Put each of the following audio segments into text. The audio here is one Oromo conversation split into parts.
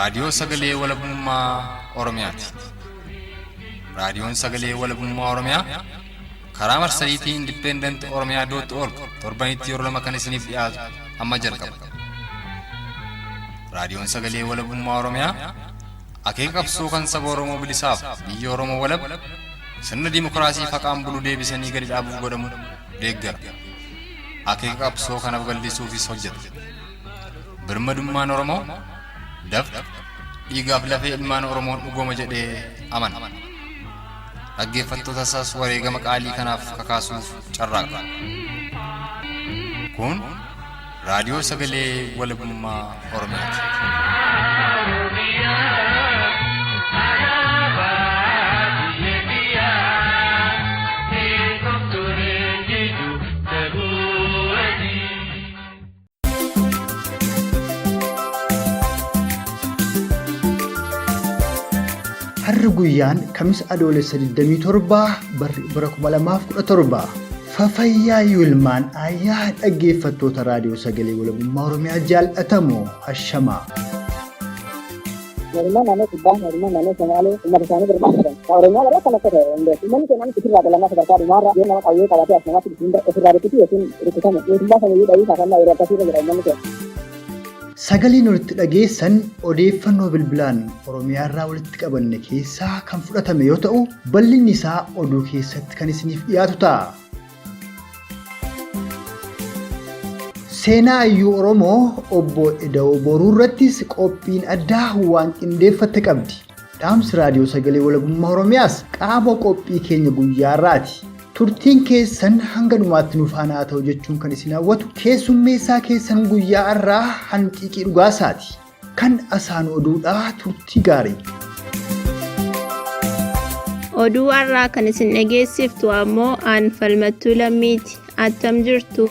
Raadiyoo Sagalee Walabummaa Oromiyaati. Raadiyoon Sagalee Walabummaa Oromiyaa karaa marsariitii Independent Oromiyaa dot org torbanitti yeroo lama kan isiniif dhiyaatu amma jalqaba. Raadiyoon Sagalee Walabummaa Oromiyaa akeeka qabsoo kan saba Oromoo bilisaaf biyya Oromoo walab sirna dimokiraasii faqaan bulu deebisanii gadi dhaabuuf godhamu deeggara. Akeeka qabsoo kana babal'isuufis hojjeta. Birmadummaan Oromoo dafqa, dhiigaaf lafee ilmaan Oromoon dhugooma jedhee amana. Dhaggeeffattoota isaas wareegama qaalii kanaaf kakaasuuf carraaqa. Kun Raadiyoo Sagalee Walabummaa Oromiyaati. Harri guyyaan Kamisa Adoolessa 27 bara 2017 Fafayyaa Yuulmaan Aayyaa dhaggeeffattoota Raadiyoo Sagalee Walabummaa Oromiyaa jaallatamoo ashamaa. Mootummaan naannoo Kibbaa, mootummaan naannoo Somaalee uummata isaanii barbaachisan. Ka Oromiyaa garuu akkam akka ta'e hin beeku. Uummanni keenya ofirraa qolannaa sadarkaa dhumaarra yoo nama qawwee qabatee as namatti dhufu hunda ofirraa rukutuu yookiin rukutamu. Mootummaa samiyyuu dhawuu kaafannaa yeroo akkasiirra jira uummanni keenya. Sagaleen olitti dhageessan odeeffannoo bilbilaan Oromiyaarraa walitti qabanne keessaa kan fudhatame yoo ta'u, bal'inni isaa oduu keessatti kan isiniif dhiyaatu ta'a. Seenaa Hayyuu Oromoo Obbo Eda'oo Boruu irrattis qophiin addaa waan qindeeffatte qabdi. Dhaamsi Raadiyoo Sagalee Walabummaa Oromiyaas qaama qophii keenya guyyaa har'aati. Turtiin keessan hanga dhumaatti nu faana haa ta'u jechuun kan isin hawwatu keessummeessaa keessan guyyaa har'aa Hanxiiqii Dhugaasaati. Kan asaan oduudhaa turtii gaarii. Oduu har'aa kan isin dhageessiftu ammoo aan Falmattuu Lammiiti. Attam jirtu?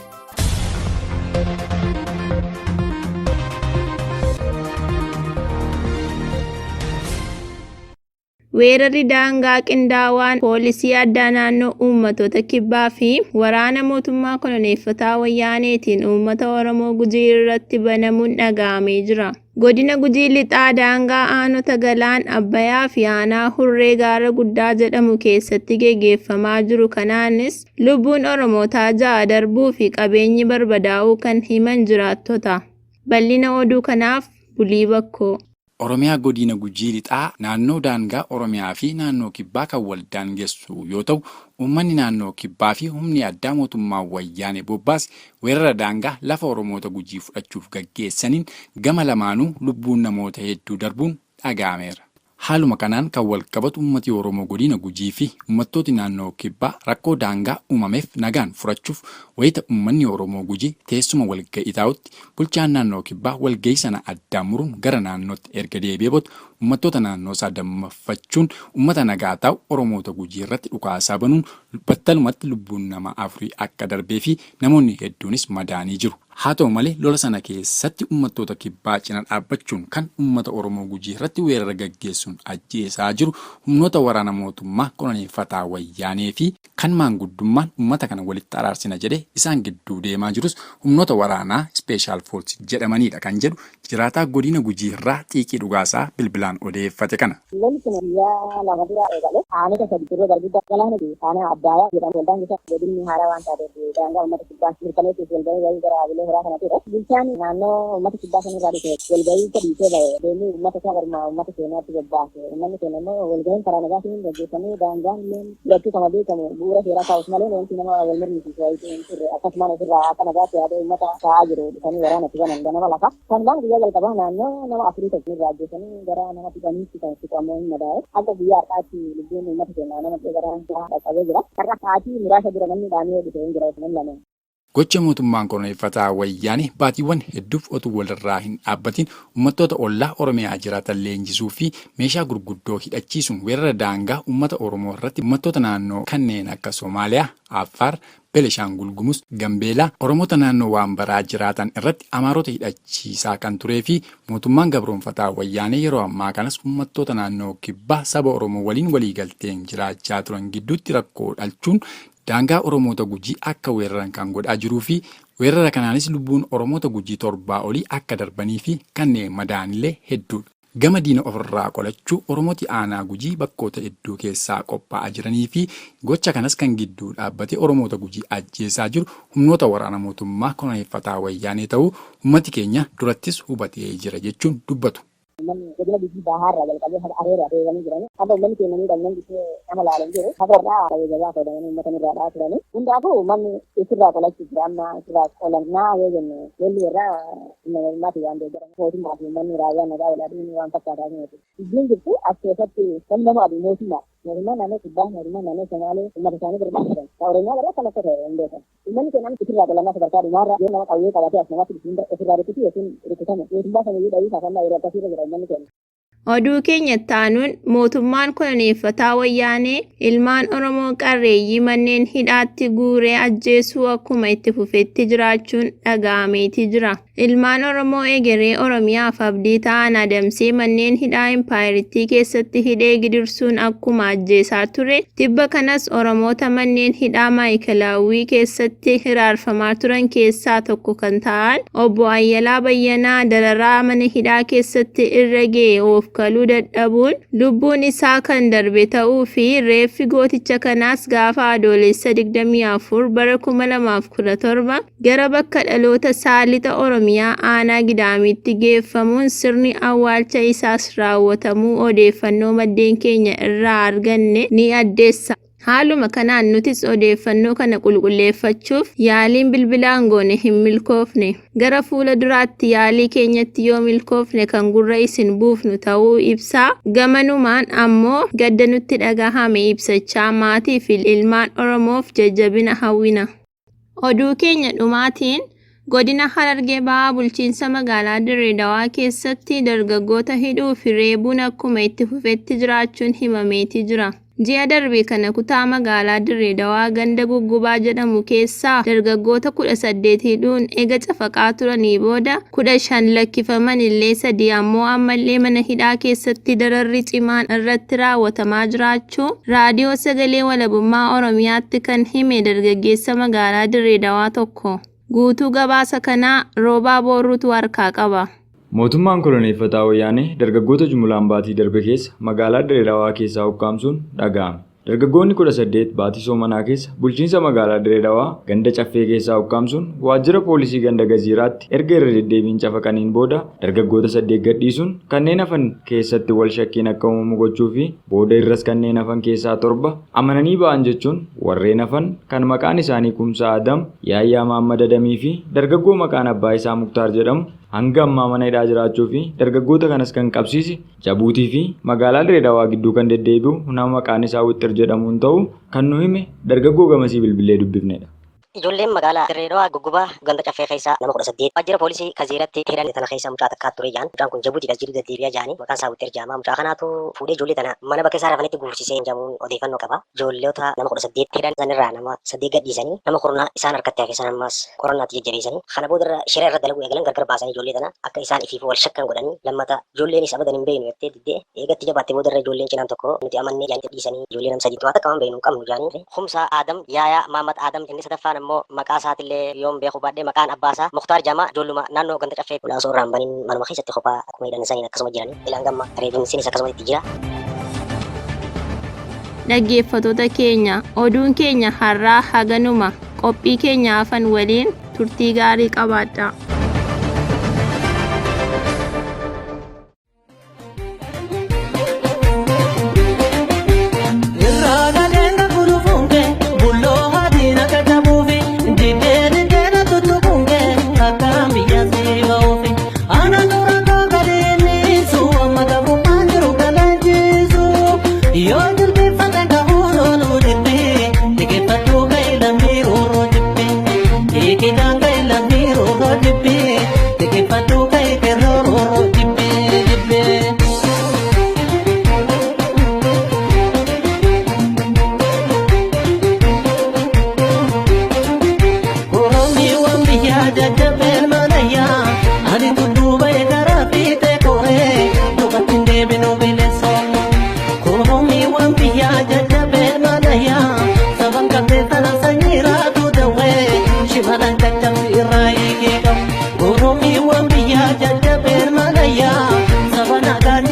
Weerarri daangaa qindaawaan poolisii addaa naannoo uummatoota kibbaa fi waraana mootummaa koloneeffataa Wayyaaneetiin uummata Oromoo Gujii irratti banamuun dhaga'amee jira. Godina Gujii Lixaa daangaa aanota Galaan Abbayaa fi aanaa Hurree Gaara Guddaa jedhamu keessatti geggeeffamaa jiru kanaanis lubbuun Oromootaa 6 darbuu fi qabeenyi barbadaa'uu kan himan jiraattota. Bal'ina oduu kanaaf Bulii Bakkoo. Oromiyaa Godiina Gujii Lixaa naannoo daangaa Oromiyaa fi naannoo Kibbaa kan wal daangessu yoo ta'u, uummanni naannoo Kibbaa fi humni addaa mootummaan Wayyaanee bobbaase weerara daangaa lafa Oromoota Gujii fudhachuuf gaggeessaniin gama lamaanuu lubbuun namoota hedduu darbuun dhaga'ameera. Haaluma kanaan kan wal qabatu uummati Oromoo Godiina Gujii fi uummattooti naannoo Kibbaa rakkoo daangaa uumameef nagaan furachuuf wayita uummanni Oromoo Gujii teessuma walga'ii taa'utti Bulchaan naannoo Kibbaa walgahii sana addaan muruun gara naannootti erga deebi'ee booda uummattoota naannoosaa dammaffachuun uummata nagaa taa'u Oromoota Gujii irratti dhukaasaa banuun battalumatti lubbuun nama afurii akka darbee fi namoonni hedduunis madaa'anii jiru. Haa ta'u malee lola sana keessatti uummattoota Kibbaa cina dhaabbachuun kan uummata Oromoo Gujii irratti weerara gaggeessuun ajjeesaa jiru humnoota waraana mootummaa koloneeffataa Wayyaanee fi Kan maanguddummaan ummata kana walitti araarsina jedhee isaan gidduu deemaa jirus humnoota waraanaa Special Force jedhamaniidha kan jedhu jiraataa Godiina Gujii irraa Xiiqii Dhugaasaa bilbilaan odeeffate kana. Lolli kun guyyaa 2 dura eegale. Aanota sadi Dirree Garguddaa, Galaana fi Aanaa Abbaayaa jedhamu waldaan keessa godinni haaraa waan taateef daangaa uummata kibbaa mirkaneessuuf walgahii wayii gara Abilee Horaa kana ture. Bulchaan naannoo uummata kibbaa sanirraa dhufe walgahiicha dhiisee bahe deemee uummata isaa garuma uummata keenyaatti bobbaase. Uummanni keenya immoo walgahiin karaa nagaatiin gaggeeffamee daangaan illee Yakki kama beekamu bu'uura seeraa kaa'us malee wanti nama wal mormisiisu wayiitu hin turre. Akkasumaan ofirraa akka nagaatti yaadee uummata taa'aa jiru dhufanii waraana itti banan ganama lafa. Kanumaan guyyaa jalqabaa naannoo nama afurii tokko nurraa ajjeesanii gara nama kudhaniitti kan siqu ammoo hin madaa'e. Hanga guyyaa har'aatti lubbuun uummata keenyaa nama gara dhaqqabee jira. Har'a sa'aatii muraasa dura namni dhaamee dhufe hin jira namni lama. Gocha mootummaan koloneeffataa Wayyaanee baatiiwwan hedduuf otuu walirraa hin dhaabbatiin uummattoota ollaa Oromiyaa jiraatan leenjisuu fi meeshaa gurguddoo hidhachiisuun weerara daangaa uummata Oromoo irratti uummattoota naannoo kanneen akka Somaaliyaa, Affaar, Beneshaangul Gumuz, Gambeelaa, Oromoota naannoo Waanbaraa jiraatan irratti Amaarota hidhachiisaa kan turee fi mootummaan gabroomfataa Wayyaanee yeroo ammaa kanas uummattoota naannoo Kibbaa saba Oromoo waliin waliigalteen jiraachaa turan gidduutti rakkoo dhalchuun daangaa Oromoota Gujii akka weeraran kan godhaa jiruu fi weerara kanaanis lubbuun Oromoota Gujii torbaa olii akka darbanii fi kanneen madaa'anillee hedduudha. Gama diina ofirraa qolachuu Oromooti aanaa Gujii bakkoota hedduu keessaa qophaa'aa jiranii fi gocha kanas kan gidduu dhaabbatee Oromoota Gujii ajjeesaa jiru humnoota waraana mootummaa koloneeffataa Wayyaanee ta'uu ummati keenya durattis hubatee jira jechuun dubbatu. Uummanni godina Gujii Bahaa irraa jalqabee haga Areeraa deemanii jirani. Haga uummanni keenya miidhamnan dhufee nama laalu hin jiru. Haga irraa qawwee jabaa fayyadamanii uummata nurraa dha'aa turani. Hundaafuu uummanni isirraa qolachuuf jira amma isirraa qolannaa yoo jenne lolli irraa humna mootummaatiin waan deeggaramu mootummaa fi uummanni raayyaa nagaa wal aduun waan fakkaataa miti. Dubbiin jirtu as keessatti namni nama adu mootummaa. Mootummaan naannoo Kibbaa, mootummaan naannoo Somaalee uummata isaanii bira dhaabbatan. Ka Oromiyaa garuu akkam akka ta'e hin beekan. Uummanni keenya amma isirraa qolannaa sadarkaa dhumaarra yoo nama qawwee qabatee as namatti dhufu hunda ofirraa rukutuu yookiin rukutamu. Mootummaa saniyyuu dhayuu kaafannaa yeroo akkasiirra jira uummanni keenya. Oduu keenya itti aanuun mootummaan koloneeffataa Wayyaanee ilmaan Oromoo qarreeyyii manneen hidhaatti guuree ajjeesuu akkuma itti fufetti jiraachuun dhaga'ameeti jira. Ilmaan Oromoo egeree Oromiyaaf abdii ta'an adamsee manneen hidhaa impaayerittii keessatti hidhee gidirsuun akkuma ajjeesaa ture, tibba kanas Oromoota manneen hidhaa Maa'ikalaawwii keessatti hiraarfamaa turan keessaa tokko kan ta'an Obbo Ayyalaa Bayyanaa dararaa mana hidhaa keessatti irra ga'e oofkaluu dadhabuun lubbuun isaa kan darbe ta'uu fi reeffi gooticha kanaas gaafa Adoolessa 24 bara 2017 gara bakka dhaloota isaa Lixa Oromiyaa aanaa Gidaamiitti geeffamuun sirni awwaalcha isaas raawwatamuu odeeffannoo maddeen keenya irraa arganne ni addeessa. Haaluma kanaan nutis odeeffannoo kana qulqulleeffachuuf yaaliin bilbilaan goone hin milkoofne. Gara fuula duraatti yaalii keenyatti yoo milkoofne kan gurra isin buufnu ta'uu ibsaa, gamanumaan ammoo gadda nutti dhagahame ibsachaa maatii fi ilmaan Oromoof jajjabina hawwina. Oduu keenya dhumaatiin, Godina Harargee Bahaa Bulchiinsa Magaalaa Dirree Dawaa keessatti dargaggoota hidhuu fi reebuun akkuma itti fufetti jiraachuun himameeti jira. Ji'a darbe kana kutaa magaalaa Dirree Dawaa ganda Guggubaa jedhamu keessaa dargaggoota 18 hidhuun ega cafaqaa turanii booda 15 lakkifaman illee 3 ammoo ammallee mana hidhaa keessatti dararri cimaan irratti raawwatamaa jiraachuu Raadiyoo Sagalee Walabummaa Oromiyaatti kan hime dargaggeessa magaalaa Dirree Dawaa tokko. Guutuu gabaasa kanaa Roobaa Boorruutu harkaa qaba. Mootummaan koloneeffataa Wayyaanee dargaggoota jumulaan baatii darbe keessa magaalaa Dirree Dhawaa keessaa ukkaamsuun dhaga'ame. Dargaggoonni 18 baatii soomanaa keessa bulchiinsa magaalaa Dirree Dhawaa ganda Caffee keessaa ukkaamsuun waajjira poolisii ganda Gaziiraatti erga irra deddeebiin cafaqaniin booda dargaggoota 8 gadhiisuun kanneen hafan keessatti wal shakkiin akka uumamu gochuu fi booda irras kanneen hafan keessaa 7 amananii ba'an jechuun warreen hafan kan maqaan isaanii Kumsaa Adam, Yaayyaa Mahaammad Adamii fi dargaggoo maqaan abbaa isaa Muktaar jedhamu hanga ammaa mana hidhaa jiraachuu fi dargaggoota kanas kan qabsiise Jabuutii fi magaalaa Dirree Dhawaa gidduu kan deddeebi'u nama maqaan isaa Wixxir jedhamuun ta'uu kan nu hime dargaggoo gamasii bilbilee dubbifnedha. Ijoolleen magaalaa Dirree Dhawaa Guggubaa ganda Caffee keessaa nama 18 waajjira poolisii Kaziiratti hidhan tana keessa mucaa takkaa ture ja'an. Mucaan kun Jabuutiidha as jiru deddeebi'a ja'ani. Maqaan isaa Wixxir ja'ama. Mucaa kanaatu fuudhee ijoollee tana mana bakka isaan rafanitti guursisee jedhamuun odeeffannoo qaba. Ijoollota nama 18 hidhan sanirraa nama 8 gadhiisanii nama kurnaa isaan harkatti hafe san ammaas qorannaatti jajjabeessanii kana boodarra shira irra dalaguu eegalan gargar baasanii ijoollee tana akka isaan ifiifuu wal shakkan godhanii lammata ijoolleenis abadan hin beeynu jettee diddee eega itti jabaatte boodarra ijoolleen cinaan tokko nuti amannee jaanii dhiisanii ijoollee nam 3 waa takka waan beeynu hin qabnu jaanii Kumsaa Aadam Yaayaa Mahammad Aadam inni sadaffaan ammoo maqaa isaatillee yoon beekuu baadhe maqaan abbaa isaa Muktaar jaama ijoolluma naannoo ganda Caffee ulaa osoo irraa hin banin manuma keessatti kophaa akkuma hidhan saniin akkasuma jiranii ila hanga amma reebinsinis akkasumatti itti jira. Dhaggeeffattoota keenya oduun keenya har'aa haganuma. Qophii keenya hafan waliin turtii gaarii qabaadhaa. Irraa gadeen gulufuun kee bulloo adiin akka qabuufi diddee diddee na tuttuquun kee akkaan biyya sii ba'uufi. Ana dura koo gadeennisu amma qabu kan jiru galachiisu yoo jilbeeffate qabuun ooluu jibbee liqeeffadhuu ka'e lammii roorroo jibbee hiikitaan ka'e lammii roorroo jibbee liqeeffadhuu ka'e qeerroo roorroo jibbee jibbee. Oromiiwwan biyyaa jajjabeen manayyaa ani tudduu ba'e karaa fiixee koree duubatti hin deebinu bineensonni. Oromiiwwan biyyaa jajjabeen manayyaa saban qabdee tana sanyii raatuu dawwee shimalaan caccabsi irraa eegee qabu. Oromiiwwan biyyaa jajjabeen manayyaa saba nagaan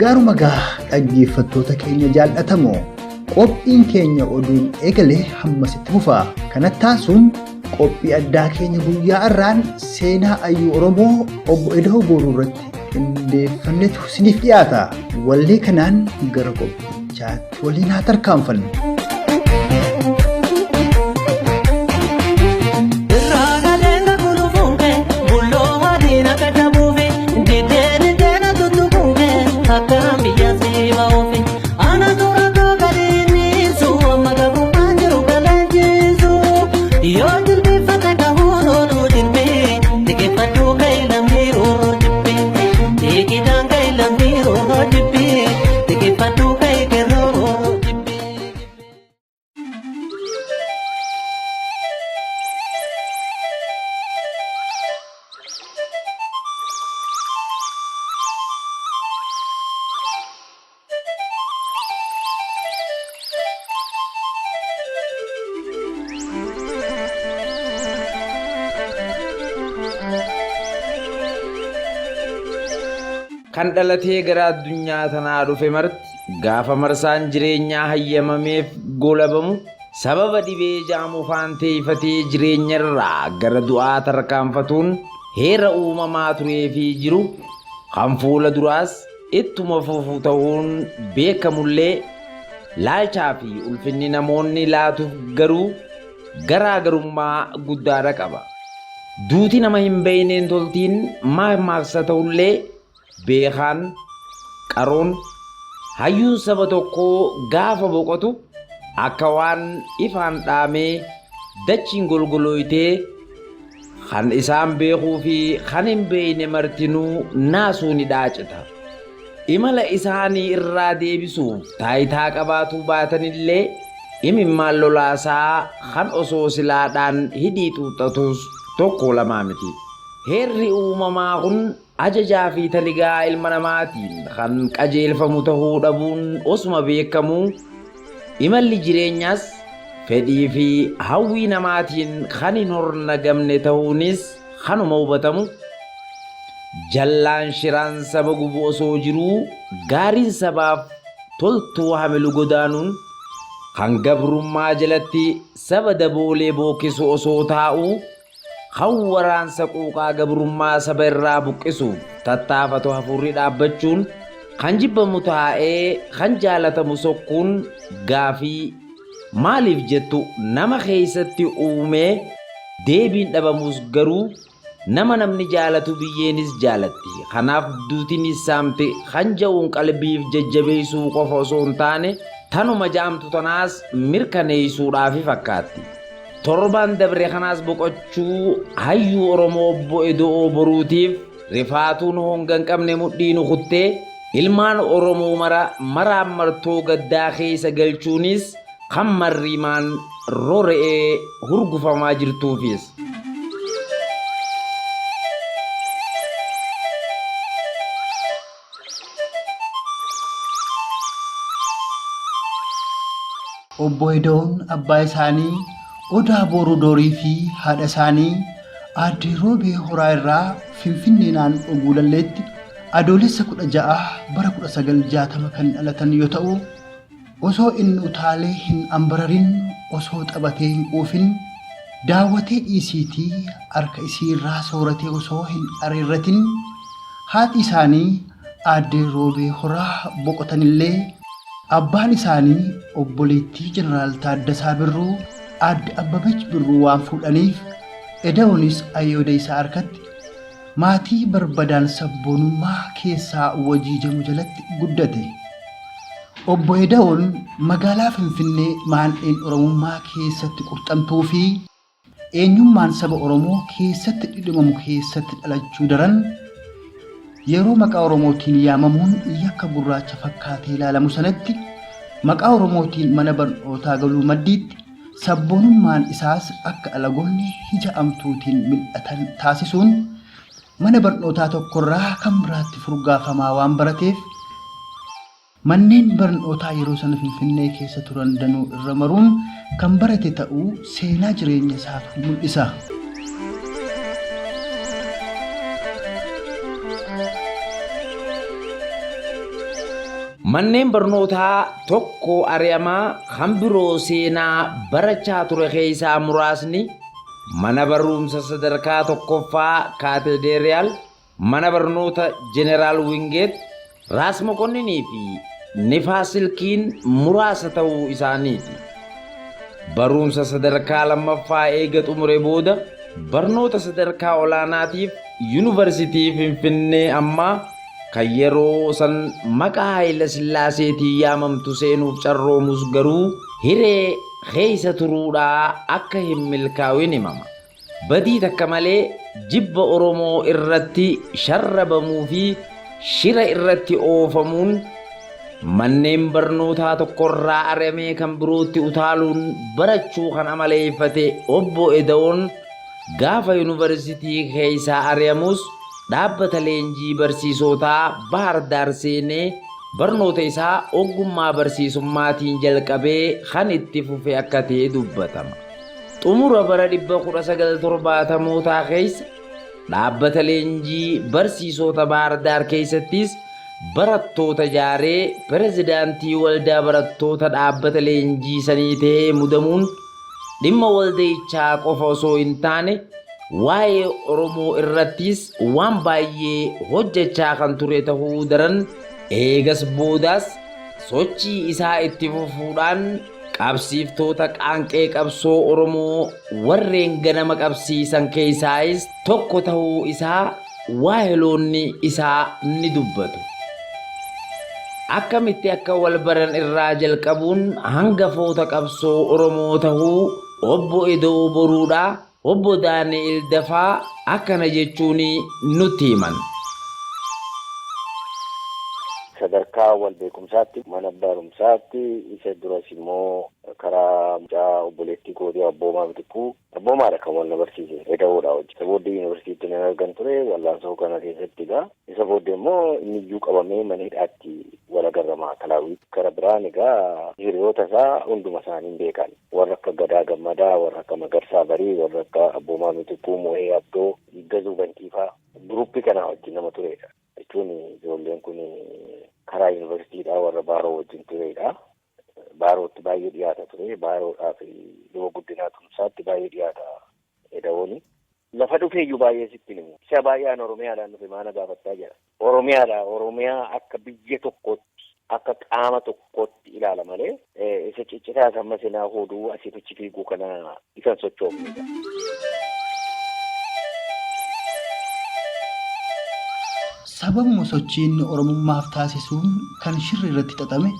Gaaruma gaa dhaggeeffattoota keenya jaallatamoo qophiin keenya oduun eegalee hammasitti fufa. Kanatti taasisuun qophii addaa keenya guyyaa irraan seenaa hayyuu Oromoo obbo Eda'oo Boruu irratti qindeeffannetu isiniif dhiyaata. Wallee kanaan gara qophichaatti waliin haa tarkaanfannu. Kan dhalatee gara addunyaa tanaa dhufe marti gaafa marsaan jireenyaa hayyamameef golabamu sababa dhibee jaamu faanteeffatee jireenyarraa gara du'aa tarkaanfatuun heera uumamaa turee fi jiru kan fuula duraas ittuma fufu ta'uun beekamullee laalchaa fi ulfinni namoonni laatuuf garuu garaagarummaa guddaadha qaba. Duuti nama hin beeyneen toltiin maaksa ta'ullee beekaan qaroon hayyuun saba tokkoo gaafa boqotu akka waan ifaan dhaamee dachiin golgolooytee kan isaan beekuu fi kan hin beeyne martinuu naasuu ni dhaacita. Imala isaanii irraa deebisuuf taayitaa qabaatuu baatanillee imimmaan lolaasaa kan osoo silaadhaan hidhii xuuxatus tokko lamaa miti. Heerri uumamaa kun ajajaa fi taligaa ilma namaatiin kan qajeelfamu ta'uu dhabuun osuma beekamuu imalli jireenyaas fedhii fi hawwii namaatiin kan hin hornagamne ta'uunis kanuma hubatamu. Jallaan shiraan saba gubu osoo jiruu gaariin sabaaf toltuu hamilu godaanuun kan gabrummaa jalatti saba daboolee bookisu osoo taa'uu kan waraansa quuqaa gabrummaa saba irraa buqqisuuf tattaafatu hafuurri dhaabbachuun kan jibbamu taa'ee kan jaalatamu sokkuun gaafii maaliif jettu nama keessatti uumee deebiin dhabamus garuu nama namni jaalatu biyyeenis jaalatti. Kanaaf duutinis saamte kan ja'uun qalbiif jajjabeessuu qofa osoo hin taane tanuma jaamtu tanaas mirkaneessuudhaafi fakkaatti. Torbaan dabre kanaas boqochuu hayyuu Oromoo obbo Eda'oo Boruutiif rifaatuun honga hin qabne mudhii nu kuttee ilmaan Oromoo mara maraan martoo gaddaa keessa galchuunis kan marriimaan rora'ee hurgufamaa jirtuufis. Obbo Eda'oon abbaa isaanii Odaa Boruu Doorii fi haadha isaanii Aadde Roobee Horaa irraa Finfinnee naannoo Guulalleetti Adoolessa 16 bara 1960 kan dhalatan yoo ta'u, osoo inni utaalee hin ambararin, osoo taphatee hin quufin, daawwatee dhiisiitii harka isii irraa sooratee osoo hin areerratin haati isaanii Aadde Roobee Horaa boqotanillee abbaan isaanii obboleettii Jeneraal Taaddasaa Birruu Aadde Abbabech Birruu waan fuudhaniif Eda'oonis ayyooda isaa harkatti maatii barbadaan sabboonummaa keessaa wajiijamu jalatti guddate. Obbo Eda'oon magaalaa Finfinnee maandheen Oromummaa keessatti qurxamtuu fi eenyummaan saba Oromoo keessatti dhidhimamu keessatti dhalachuu daran yeroo maqaa Oromootiin yaamamuun yakka gurraacha fakkaatee ilaalamu sanatti maqaa Oromootiin mana barnootaa galuu maddiitti sabboonummaan isaas akka alagoonni ija amtuutiin mil'atan taasisuun mana barnootaa tokkorraa kan biraatti furgaafamaa waan barateef manneen barnootaa yeroo sana Finfinnee keessa turan danuu irra maruun kan barate ta'uu seenaa jireenya isaatu mul'isa. Manneen barnootaa tokko ari'amaa kan biroo seenaa barachaa ture keessaa muraasni mana barumsa sadarkaa tokkoffaa Kaateederiyaal, mana barnoota Jeneraal Wingeet, Raas Mokonninii fi Nifaas Silkiin muraasa ta'uu isaaniiti. Barumsa sadarkaa lammaffaa eega xumure booda barnoota sadarkaa olaanaatiif Yuunivarsiitii Finfinnee ammaa kan yeroo san maqaa Haayila Sillaaseetiin yaamamtu seenuuf carroomus garuu hiree keessa turuudhaa akka hin milkaa'in himama. Badii takka malee jibba Oromoo irratti sharrabamuu fi shira irratti oofamuun manneen barnootaa tokkorraa ari'amee kan birootti utaaluun barachuu kan amaleeffate Obbo Eda'oon gaafa yuunivarsiitii keessaa ari'amus dhaabbata leenjii barsiisotaa Bahar Daar seenee barnoota isaa ogummaa barsiisummaatiin jalqabee kan itti fufe akka ta'e dubbatama. Xumura bara 1970mootaa keessa dhaabbata leenjii barsiisota Bahar Daar keessattis barattoota jaaree pirezidaantii waldaa barattoota dhaabbata leenjii sanii ta'ee mudamuun dhimma waldayichaa qofa osoo hin taane waa'ee Oromoo irrattis waan baay'ee hojjechaa kan ture ta'uu daran eegas boodaas sochii isaa itti fufuudhaan qabsiiftoota qaanqee qabsoo Oromoo warreen ganama qabsiisan keessaayis tokko ta'uu isaa waaheloonni isaa ni dubbatu. Akkamitti akka wal baran irraa jalqabuun hangafoota qabsoo Oromoo ta'uu Obbo Eda'oo Boruudhaa Obbo Daani'el Dafaa akkana jechuun nutti himan. Sadarkaa wal beekumsaatti mana barumsaatti isa duras immoo karaa mucaa obboleettii kootii Abboomaa Mitikkuu Abboomaadha kan wal na barsiise Eda'oodha hojii. Isa booddee yuunivarsiitiitti nan argan ture wallaansoo kana keessatti egaa. Isa booddee immoo inni iyyuu qabamee mana hidhaatti wal agarra maakalaawii. Gara biraan egaa hiriyoota isaa hunduma isaanii beekan. Warra akka Gadaa Gammadaa, warra akka Magarsaa Barii, warra akka Abboomaa Mitikkuu, Mo'ee Abdoo, Gazuu Bantiifaa guruppii kanaa wajjin nama turedha. Jechuun ijoolleen kun karaa yuunivarsiitiidhaa warra Baaroo wajjin turedha. Baarootti baay'ee dhiyaata ture. Baaroodhaa fi luba guddinaa tumsaatti baay'ee dhiyaata Eda'ooni. Lafa dhufee iyyuu baay'ee sitti himu. Isa baay'een Oromiyaadhaan dhufe maana gaafattaa jira. Oromiyaadha. Oromiyaa akka biyya tokkootti akka qaama tokkootti ilaala malee isa ciccitaa amma seenaa hoduu asii achi fiiguu kana isan sochoofnedha. Sababuma sochii inni Oromummaaf taasisuun kan shirri irratti xaxame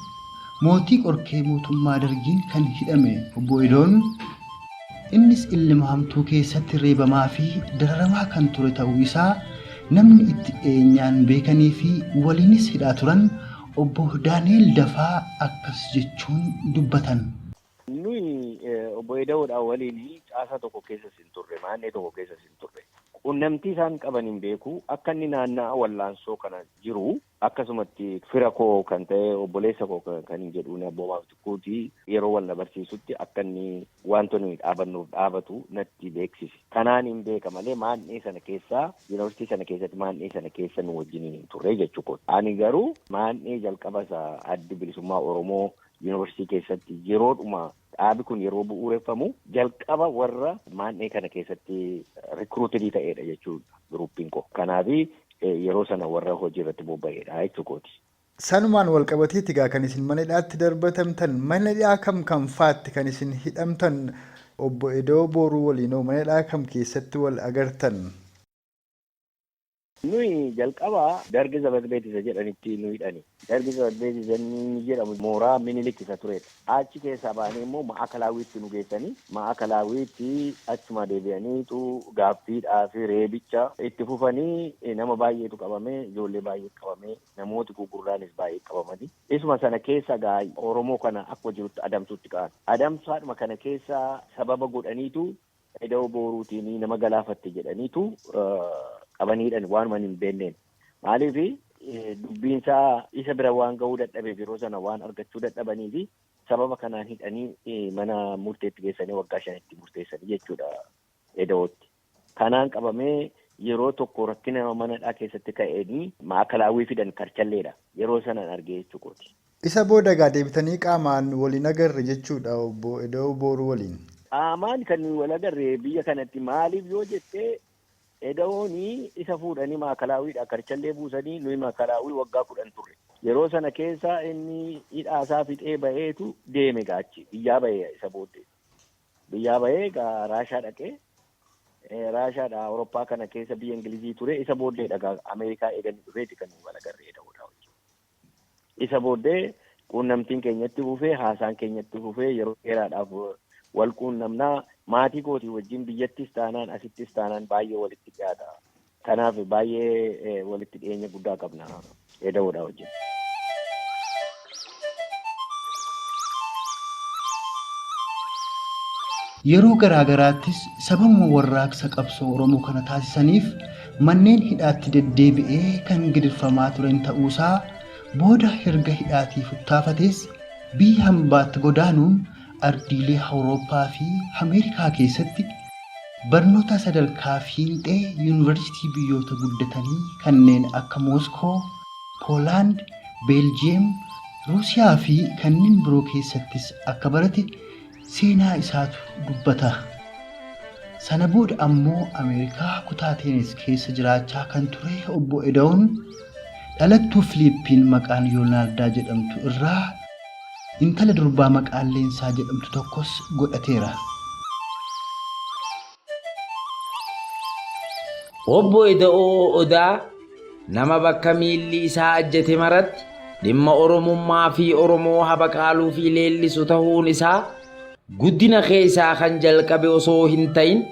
mootii qorkee mootummaa dargiin kan hidhame Obbo Edoon innis ilma hamtuu keessatti reebamaa fi dararamaa kan ture ta'uu isaa namni itti dhiyeenyaan beekanii fi waliinis hidhaa turan Obbo Daani'el Dafaa akkas jechuun dubbatan. Nuyi Obbo Eda'oodhaan waliin caasaa tokko keessas hin turre, maannee tokko keessas hin turre. Quunnamtii isaan qaban hin beeku. Akka inni naanna'a wallaansoo kana jiru akkasumatti fira koo kan ta'e obboleessa koo kan hin jedhuun Abboomaa Mitikkuu yeroo wal na barsiisutti akka inni wantoonni nuyi dhaabannuuf dhaabatu natti beeksise. Kanaan hin beeka malee maannee sana keessaa yuunivarsiitii sana keessatti maannee sana keessa nu wajjin hin turre jechuudha. Ani garuu maannee jalqaba isaa addi bilisummaa Oromoo yuunivarsiitii keessatti yeroodhuma dhaabi kun yeroo bu'uureffamu jalqaba warra maannee kana keessatti rikruutinii ta'edha jechuudha giruppiin koo. Kanaaf yeroo sana warra hojii irratti bobba'edha jechuukooti. Sanumaan wal qabateeti egaa kan isin mana hidhaatti darbatamtan mana hidhaa kam kam faatti kan isin hidhamtan Obbo Eda'oo Booruu waliinoo mana hidhaa kam keessatti wal agartan? Nuyi jalqaba dargi zabat beet isa jedhanitti nu hidhani. Dargi zabat beet isa inni jedhamu mooraa Minilik isa turedha. Achi keessaa ba'anii immoo Ma'akalaawiitti nu geessanii Ma'akalaawiitti achuma deebi'aniitu gaaffiidhaa fi reebicha itti fufanii nama baay'eetu qabame ijoollee baay'ee qabame namooti gugurdaanis baay'ee qabamanii. Isuma sana keessa gaa Oromoo kana akkuma jirutti adamsuutti ka'an. Adamsaadhuma kana keessa sababa godhaniitu Eda'oo Booruutiin nama galaafatte jedhaniitu qabaniidhan waanuma hin beekneen. Maaliif dubbiin isaa isa bira waan ga'uu dadhabeef yeroo sana waan argachuu dadhabanii fi sababa kanaan hidhanii mana murteetti geessanii waggaa 5tti murteessanii jechuudha Eda'ootti. Kanaan qabamee Yeroo tokko rakkina manadhaa keessatti ka'eenii maakalaawwii fidan karchalleedha. Yeroo sanan argee jechuukooti. Isa booda egaa deebitanii qaamaan waliin agarre jechuudha obbo Eda'oo Booruu waliin. Qaamaan kan nuyi wal agarre biyya kanatti maaliif yoo jettee, Eda'oonii isa fuudhanii maakalaawwiidha karchallee buusanii, nuyi maakalaawwii waggaa 10 turre. Yeroo sana keessa inni hidhaasaa fixee baheetu deeme gaachi biyyaa bahee, isa booddee. Biyyaa bahee gaa Raashaa dhaqee, Raashaadha Awurooppaa kana keessa biyya Ingilizii ture, isa booddeedha gaa Ameerikaa eeganii dhufeeti kan wal agarree Eda'oodha wajjin. Isa booddee quunnamtiin keenyatti fufee, haasaan keenyatti fufee, yeroo dheeraadhaaf wal quunnamnaa, maatii kootii wajjin biyyattis taanaan asittis taanaan baay'ee walitti dhiyaata. Kanaaf baay'ee walitti dhiyeenya guddaa qabna Eda'oodha wajjin. Yeroo garaa garaattis sababuma warraaqsa qabsoo Oromoo kana taasisaniif manneen hidhaatti deddeebi'ee kan gidirfamaa turen ta'uusaa, booda erga hidhaatii futtaafatees biyya hambaatti godaanuun ardiilee Awurooppaa fi Ameerikaa keessatti barnoota sadarkaa fiinxee yuunivarsiitii biyyoota guddatanii kanneen akka Mooskoo, Poolaand, Beeljiyeem, Ruusiyaa fi kanneen biroo keessattis akka barate seenaa isaatu dubbata. Sana booda ammoo Ameerikaa kutaa Teenis keessa jiraachaa kan ture obbo Eda'oon dhalattuu Filiippiin maqaan Yoolnaardaa jedhamtu irraa intala durbaa maqaan Leensaa jedhamtu tokkos godhateera. Obbo Eda'oo Odaa nama bakka miilli isaa ajjate maratti dhimma Oromummaa fi Oromoo habaqaaluu fi leellisu ta'uun isaa guddina keessaa kan jalqabe osoo hin ta'in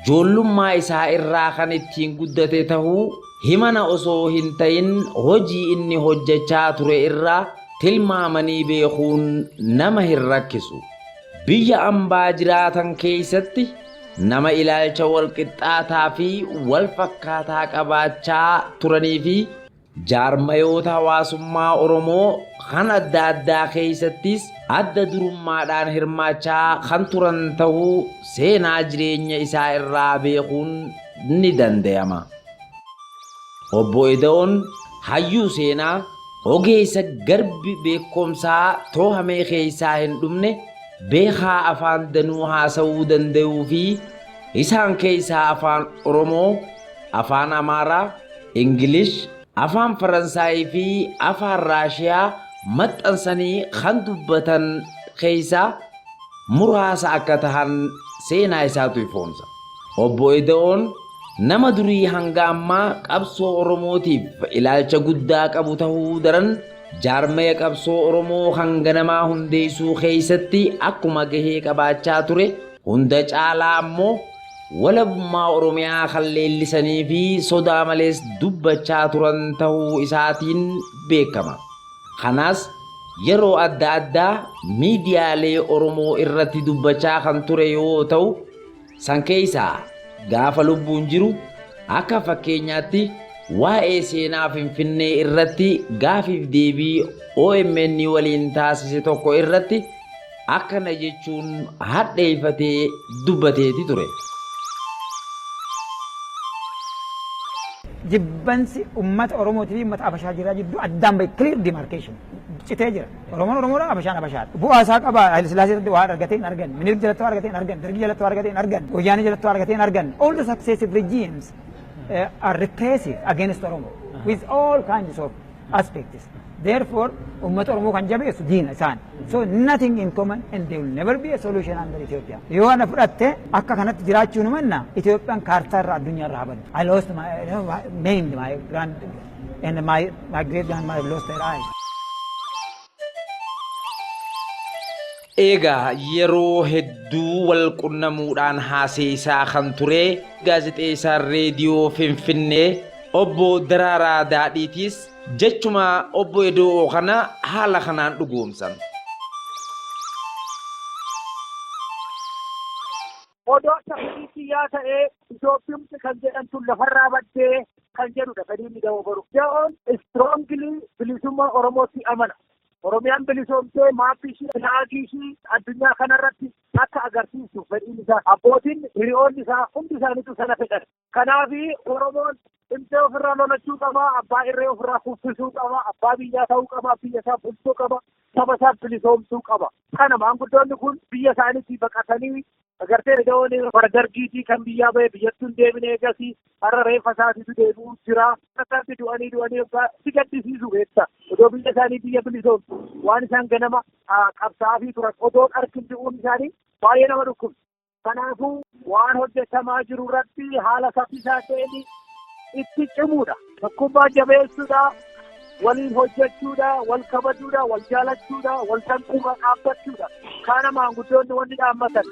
joollummaa isaa irraa kan ittiin guddate ta'uu himana osoo hin ta'in hojii inni hojjechaa ture irraa tilmaamanii beekuun nama hin rakkisu. Biyya ambaa jiraatan keessatti nama ilaalcha wal qixxaataa fi wal fakkaataa qabaachaa turanii fi jaarmayoota hawaasummaa Oromoo kan adda addaa keessattis adda durummaadhaan hirmaachaa kan turan ta'uu seenaa jireenya isaa irraa beekuun ni danda'ama. Obbo Eda'oon hayyuu seenaa, ogeessa garbi beekomsaa toohamee keessaa hin dhumne, beekaa afaan danuu haasawuu danda'uu fi isaan keessaa afaan Oromoo, afaan Amaaraa, Ingilish, afaan Faransaayii fi afaan Raashiyaa maxxansanii kan dubbatan keessaa muraasa akka tahan seenaa isaatu ifoomsa. Obbo Eda'oon nama durii hanga ammaa qabsoo Oromootiif ilaalcha guddaa qabu tahuu daran jaarmaya qabsoo Oromoo kan ganamaa hundeessuu keessatti akkuma gahee qabaachaa ture, hunda caalaa ammoo walabummaa Oromiyaa kan leellisanii fi sodaa malees dubbachaa turan tahuu isaatiin beekama. Kanaas yeroo adda addaa miidiyaalee Oromoo irratti dubbachaa kan ture yoo ta'u, san keessaa gaafa lubbuun jiru akka fakkeenyaatti waa'ee seenaa Finfinnee irratti gaafiif deebii OMN waliin taasise tokko irratti akkana jechuun hadheeffatee dubbateeti ture. Jibbansi ummata Oromootii fi ummata Abashaa jiraa jidduu addaan bahe, clear demarcation citee jira. Oromoon Oromoodha, Abashaan Abashaadha. Bu'aa isaa qaba. Haile Sillaasee irratti waa argatee hin arganne. Minilik jalatti waa argatee hin arganne. Dargii jalatti waa argatee hin arganne. Wayyaanee jalatti waa argatee hin arganne. All the successive regimes are repressive against Oromo with all kinds of aspects. Therefore, ummata Oromoo kan jabeessu diina isaan. So nothing in common and there will never be a solution under Ethiopia. Yoo ana fudhatte akka kanatti jiraachuu nu manna Itoophiyaan kaartaa irraa addunyaa irraa habaddu. I lost my, maimed my grand and my great grandmother lost her eyes. Egaa yeroo hedduu wal qunnamuudhaan haaseessaa kan ture gaazexeessaan reediyoo Finfinnee obbo Daraaraa Daadhiitiis jechuma obbo Eda'oo kana haala kanaan dhugoomsan. Odoo akka fedhii kiyyaa ta'ee Itoophiyumti kan jedhamtu lafarraa baddee kan jedhudha fedhiin Ida'oo Boruu. Ida'oon strongly bilisummaa Oromootti amana. Oromiyaan bilisoomtee maappii ishii, filaagii ishii addunyaa kanarratti akka agarsiistu fedhiin isaa. Abbootiin hiriyoonni isaa hundi isaaniitu sana fedhan. Kanaaf Oromoon dhimtee ofirraa lolachuu qaba, abbaa irree ofirraa kuffisuu qaba, abbaa biyyaa ta'uu qaba, biyya isaa bulchuu qaba, saba isaa bilisoomsuu qaba. Kana maanguddoonni kun biyya isaaniitii baqatanii agartee Ida'oon bara dargiitii kan biyyaa ba'e biyyattuu hin deebine eegasii har'a reeffa isaatiitu deebi'uu jira. Akkatti du'anii du'anii si gaddisiisu beekta. Odoo biyya isaanii biyya bilisoomsu waan isaan ganama qabsaa'aa turan odoo arkin du'uun isaanii baay'ee nama dhukkubsa. Kanaafuu waan hojjetamaa jiru irratti haala saffisaa ta'een itti cimuudha. Tokkummaa jabeessuudha. Waliin hojjechuudha, wal kabajuudha, wal jaalachuudha, wal danquuma dhaabbachuudha. Kana maanguddoonni wanni dhaammatan.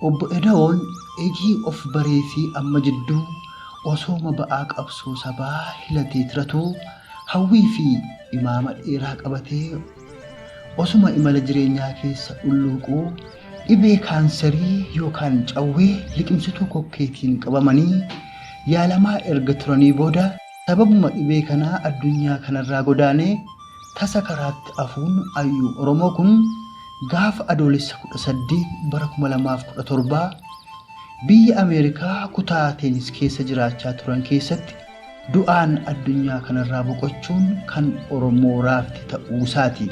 Obbo Ida'oon ejii of baree fi amma jidduu osooma ba'aa qabsoo sabaa hilatee tiratuu hawwii fi imaama dheeraa qabatee osuma imala jireenyaa keessa ulluuquu dhibee kaansarii yookaan cawwee liqimsituu kokkeetiin qabamanii yaalamaa erga turanii booda sababuma dhibee kanaa addunyaa kanarraa godaanee tasa karaatti afuun ayyuu Oromoo kun gaafa Adoolessa 18 bara 2017 biyya Ameerikaa kutaa Teenis keessa jiraachaa turan keessatti du'aan addunyaa kanarraa boqochuun kan Oromoo raafte ta'uu isaati.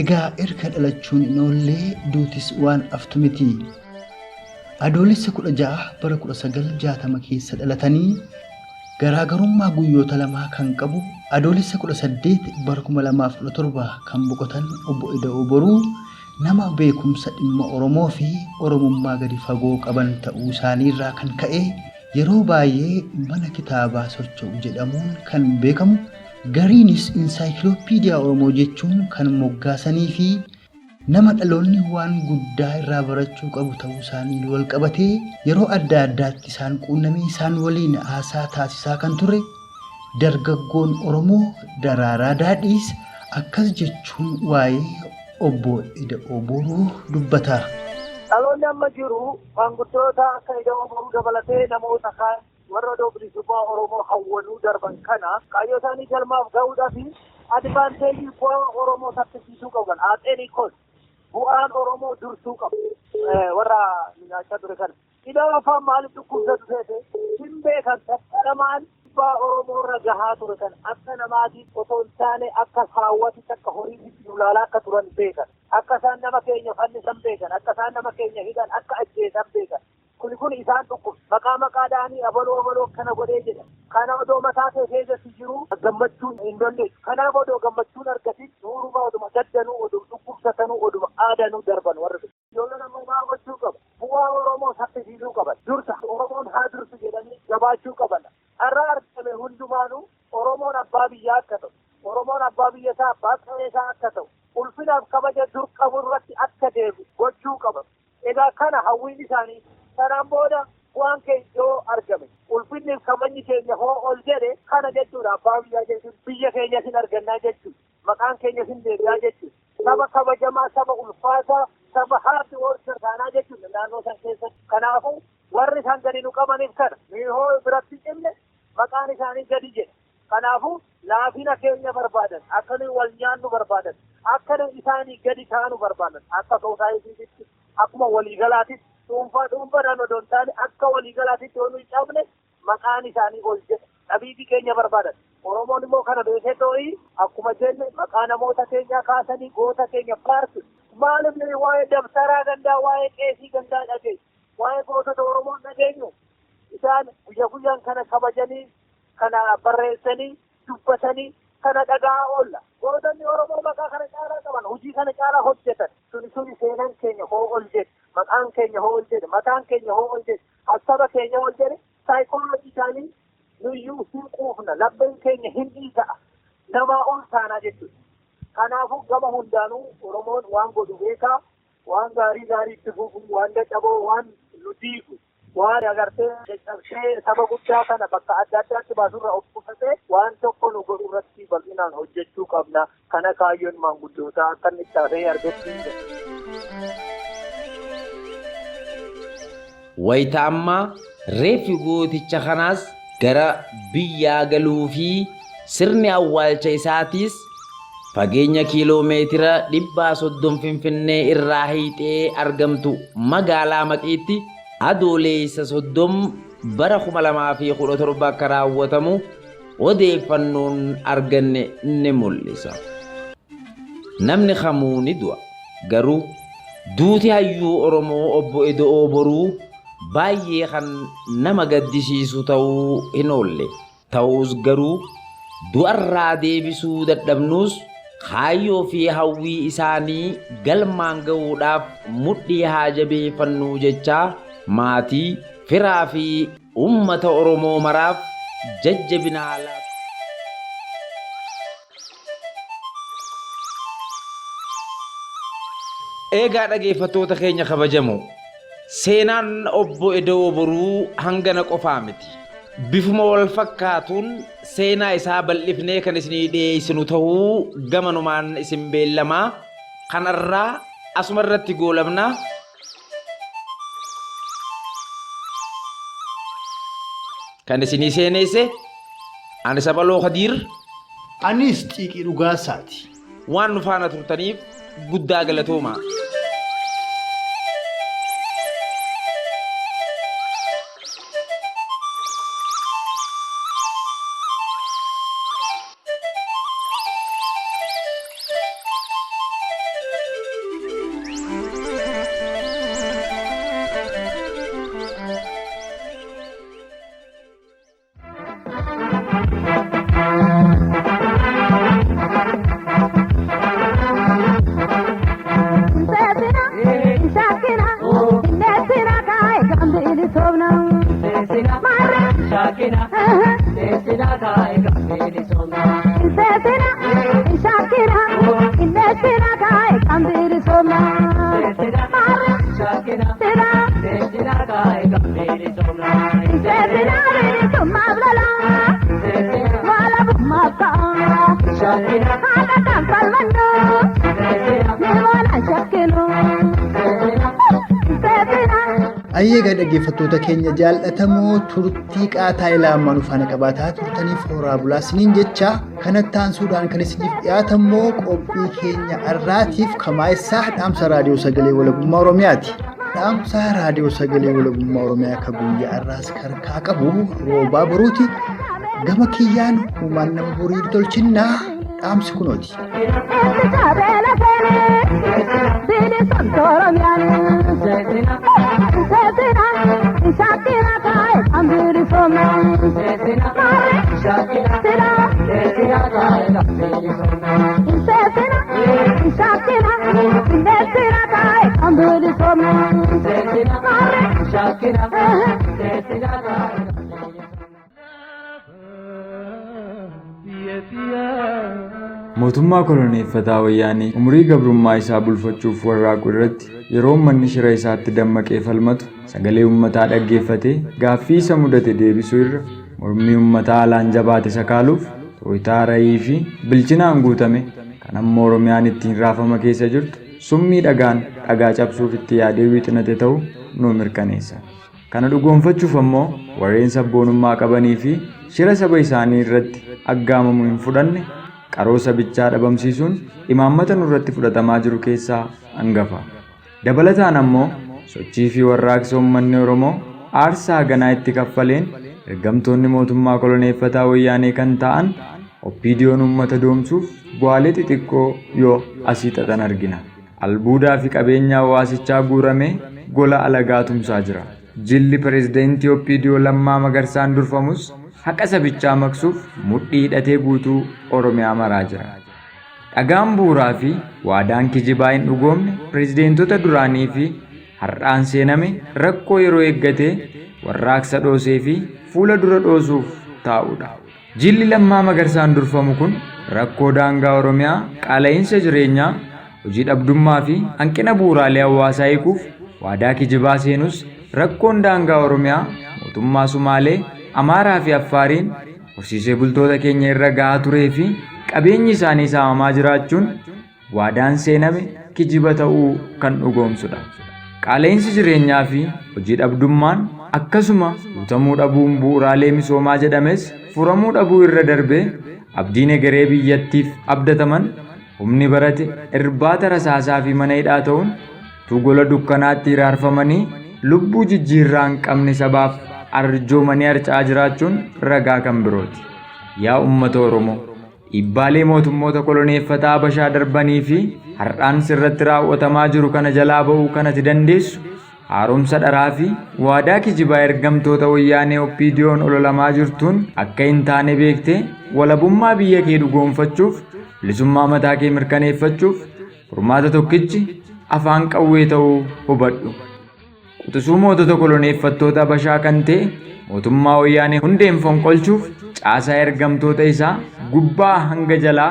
Egaa erga dhalachuun hin oollee duutis waan aftu miti. Adoolessa 16 bara 1960 keessa dhalatanii garaagarummaa guyyoota lamaa kan qabu Adoolessa 18 bara 2017 kan boqotan Obbo Ida'oo Boruu nama beekumsa dhimma Oromoo fi Oromummaa gadi fagoo qaban ta'uu isaaniirraa kan ka'e yeroo baay'ee mana kitaabaa socho'u jedhamuun kan beekamu gariinis insaayikilooppiidiyaa Oromoo jechuun kan moggaasanii fi nama dhaloonni waan guddaa irraa barachuu qabu ta'uu isaanii wal qabatee yeroo adda addaatti isaan quunnamee isaan waliin haasaa taasisaa kan ture dargaggoon Oromoo Daraaraa Daadhiis akkas jechuun waa'ee Obbo Ida'oo Boruu dubbata. Dhaloonni amma jiru maanguddoota akka Ida'oo Boruu dabalatee namoota kaan warra odoo bilisummaa Oromoo hawwanuu darban kana kaayyoo isaanii galmaaf ga'uudhaaf advaanteejii bu'aa Oromoo saffisiisuu qaban aaxeenii kos bu'aan Oromoo dursuu qabu warra nyaachaa ture kana. Ida'oo afaan maaliif dhukkubsatu seete hin beekan tattalamaan dhiibbaa Oromoo irra gahaa ture kan akka namaatiin osoo hin taane akka saawwatitti akka horiitti ulaalaa akka turan beekan. Akka isaan nama keenya fannisan beekan. Akka isaan nama keenya hidhan akka ajjeesan beekan. Kuni kun isaan dhukkubsa. Maqaa maqaadhaanii abaloo abaloo akkana godhee jedha. Kana odoo mataa kee keessatti jiru gammachuun hin dandeessu. Kanaaf odoo gammachuun argatin nuurumaa oduma gaddanuu oduma dhukkubsatanuu oduma aadanuu darban warri kun. Ijoolleen ammoo maal gochuu qabu? Bu'aa Oromoo saffisiisuu qaban. Dursa Oromoon haa dursu jedhanii jabaachuu qaban. Carraa argame hundumaanuu Oromoon abbaa biyyaa akka ta'u, Oromoon abbaa biyya isaa abbaa qe'ee isaa akka ta'u, ulfinaaf kabaja dur qabu irratti akka deebi'u gochuu qaban. Egaa kana hawwiin isaanii sanaan booda bu'aan keenya yoo argame ulfinniif kabajni keenya hoo ol jedhe kana jechuudha abbaa biyyaa jechuun biyya keenya sin argannaa jechuudha. Maqaan keenya sin deebi'aa jechuudha. Saba kabajamaa, saba ulfaataa, saba hard worker taanaa jechuudha naannoo san keessatti. Kanaafuu warri isaan gadi nu qabaniif kana nuyi hoo biratti cimne maqaan isaanii gadi jedha. Kanaafuu laafina keenya barbaadan, akka nuyi wal nyaannu barbaadan, akka nuyi isaanii gadi taanu barbaadan, akka soosaayitiitti akkuma waliigalaatitti dhuunfaa dhuunfaadhaan odoo hin taane akka waliigalaatitti yoo nuyi cabne maqaan isaanii ol jedha. Dhabiitii keenya barbaadan. Oromoon immoo kana beekee too'ii akkuma jenne maqaa namoota keenyaa kaasanii goota keenya faarsu. Maaliif nuyi waa'ee dabtaraa gandaa, waa'ee qeesii gandaa dhageenya? Waa'ee gootota Oromoo hin dhageenyu? Isaan guyya guyyaan kana kabajanii, kana barreessanii, dubbatanii, kana dhaga'aa oolla. Gootonni Oromoo maqaa kana caalaa qaban, hojii kana caalaa hojjetan. Suni suni seenaan keenya hoo ol jedhe, maqaan keenya hoo ol jedhe, mataan keenya hoo ol jedhe, hassaba keenya ol jedhe, saayikooloojii isaanii nuyyuu hin quufna, lapheen keenya hin dhiita'a, namaa ol taanaa jechuudha. Kanaafuu gama hundaanuu Oromoon waan godhu beekaa, waan gaarii gaarii itti fufu, waan dadhaboo, waan nu diigu, waan agartee caccabsee saba guddaa kana bakka adda addaatti baasurra of qusatee waan tokko nu godhu irratti bal'inaan hojjechuu qabna. Kana kaayyoon maanguddootaa akka inni itti hafee argachuu hin danda'u. Wayita ammaa reeffi gooticha kanaas gara biyyaa galuu fi sirni awwaalcha isaatiis fageenya kiiloo meetira 130 Finfinnee irraa hiixee argamtu magaalaa Maqiitti Adooleessa 30 bara 2017 akka raawwatamu odeeffannoon arganne ni mul'isa. Namni kamuu ni du'a. Garuu duuti hayyuu Oromoo Obbo Eda'oo Boruu baay'ee kan nama gaddisiisu ta'uu hin oolle. Ta'us garuu du'arraa deebisuu dadhabnuus kaayyoo fi hawwii isaanii galmaan ga'uudhaaf mudhii haa jabeeffannuu jechaa maatii, firaa fi uummata Oromoo maraaf jajjabina haa laatu. Eegaa dhageeffattoota keenya kabajamoo, seenaan Obbo Eda'oo Boruu hangana qofaa miti. Bifuma wal fakkaatuun seenaa isaa bal'ifnee kan isinii dhiyeessinu ta'uu gamanumaan isin beellamaa kanarraa asuma irratti goolabna. Kan isinii seeneesse ani Saphaloo Kadiir. Anis Xiiqii Dhugaasaati. Waan nu faana turtaniif guddaa galatoomaa. Ayyee dhaggeeffattoota keenya jaallatamoo turtii qaataa ilaamaa nu faana qabaataa turtaniif horaa bulaa isiniin jecha kanatti aansuudhaan kan isiniif dhiyaatammoo qophii keenya har'aatiif kamaa'essaa dhaamsa raadiyoo sagalee walabummaa Oromiyaati. Dhaamsa raadiyoo sagalee walabummaa Oromiyaa akka guyyaa har'aas karkaa qabu roobaa boruuti. Gama kiyyaan uumaan nama borii tolchinnaa dhaamsi kunooti. Mootummaa koloneeffataa Wayyaanee umurii gabrummaa isaa bulfachuuf warraaqu irratti yeroo uummanni shira isaatti dammaqee falmatu sagalee uummataa dhaggeeffatee gaaffii isa mudate deebisuu irra mormii uummataa alaan jabaate sakaaluuf tooyitaa rayii fi bilchinaan guutame kan amma Oromiyaan ittiin raafama keessa jirtu summii dhagaan dhagaa cabsuuf itti yaadee wixinate ta'uu nu mirkaneessa. Kana dhugoomfachuuf ammoo warreen sabboonummaa qabanii fi shira saba isaanii irratti aggaamamu hin fudhanne qaroo sabichaa dhabamsiisuun imaammata nurratti fudhatamaa jiru keessaa hangafa. Dabalataan ammoo sochii fi warraaqsa uummanni Oromoo aarsaa ganaa itti kaffaleen ergamtoonni mootummaa koloneeffataa wayyaanee kan ta'an OPDOn uummata doomsuuf bu'aalee xixiqqoo yoo asii xaxan argina. Albuudaa fi qabeenya hawaasichaa guuramee gola alagaa tumsaa jira. Jilli pirezidaantii OPDO Lammaa Magarsaan durfamus haqa sabichaa maqsuuf mudhii hidhatee guutuu Oromiyaa maraa jira. Dhagaan bu'uuraa fi waadaan kijibaa hin dhugoomne pirezidaantota duraanii fi har'aan seename rakkoo yeroo eeggatee warraaqsa dhoosee fi fuula dura dhoosuuf taa'udha. Jilli Lammaa Magarsaan durfamu kun rakkoo daangaa Oromiyaa, qaala'iinsa jireenyaa, hojii dhabdummaa fi hanqina bu'uuraalee hawaasaa hiikuuf waadaa kijibaa seenus rakkoon daangaa Oromiyaa mootummaa Sumaalee, Amaaraa fi Affaariin horsiisee bultoota keenya irra gahaa turee fi qabeenyi isaanii saamamaa jiraachuun waadaan seename kijiba ta'uu kan dhugoomsudha. Qaala'insi jireenyaa fi hojii dhabdummaan akkasuma guutamuu dhabuun bu'uuraalee misoomaa jedhames furamuu dhabuu irra darbee abdiin egeree biyyattiif abdataman humni barate irbaata rasaasaa fi mana hidhaa ta'uun utuu gola dukkanaatti hiraarfamanii lubbuu jijjiirraa hin qabne sabaaf arjoomanii harca'aa jiraachuun ragaa kan birooti. Yaa uummata Oromoo! Dhiibbaalee mootummoota koloneeffataa Habashaa darbanii fi har'aan sirratti raawwatamaa jiru kana jalaa ba'uu kan ati dandeessu haaromsa dharaa fi waadaa kijibaa ergamtoota Wayyaanee OPDOn ololamaa jirtuun akka hin taane beektee walabummaa biyya kee dhugoomfachuuf, bilisummaa mataa kee mirkaneeffachuuf furmaata tokkichi afaan qawwee ta'uu hubadhu. Quxisuu mootota koloneeffattoota Habashaa kan ta'e mootummaa Wayyaanee hundeen fonqolchuuf caasaa ergamtoota isaa gubbaa hanga jalaa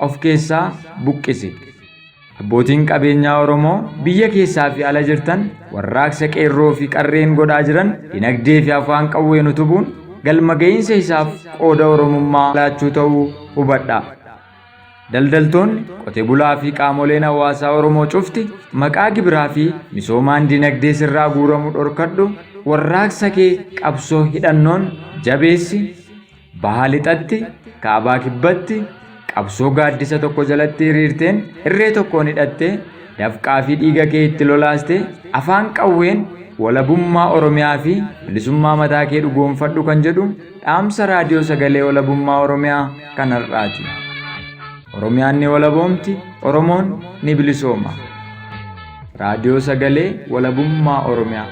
of keessaa buqqisi. Abbootiin qabeenyaa Oromoo biyya keessaa fi ala jirtan warraaqsa qeerroo fi qarreen godhaa jiran dinagdee fi afaan qawween utubuun galma ga'iinsa isaaf qooda Oromummaa laachuu ta'uu hubadhaa. Daldaltoonni, qote bulaa fi qaamoleen hawaasaa Oromoo cufti maqaa gibiraa fi misoomaan dinagdee sirraa guuramu dhorkadhu, warraaqsa kee qabsoo hidhannoon jabeessi, bahaa lixatti, kaabaa kibbatti, qabsoo gaaddisa tokko jalatti hiriirteen irree tokkoon hidhattee dafqaa fi dhiiga kee itti lolaastee afaan qawween walabummaa Oromiyaa fi bilisummaa mataa kee dhugoomfadhu kan jedhu dhaamsa Raadiyoo Sagalee Walabummaa Oromiyaa kan har'aati. Oromiyaan ni walaboomti, Oromoon ni bilisooma. Raadiyoo Sagalee Walabummaa Oromiyaa.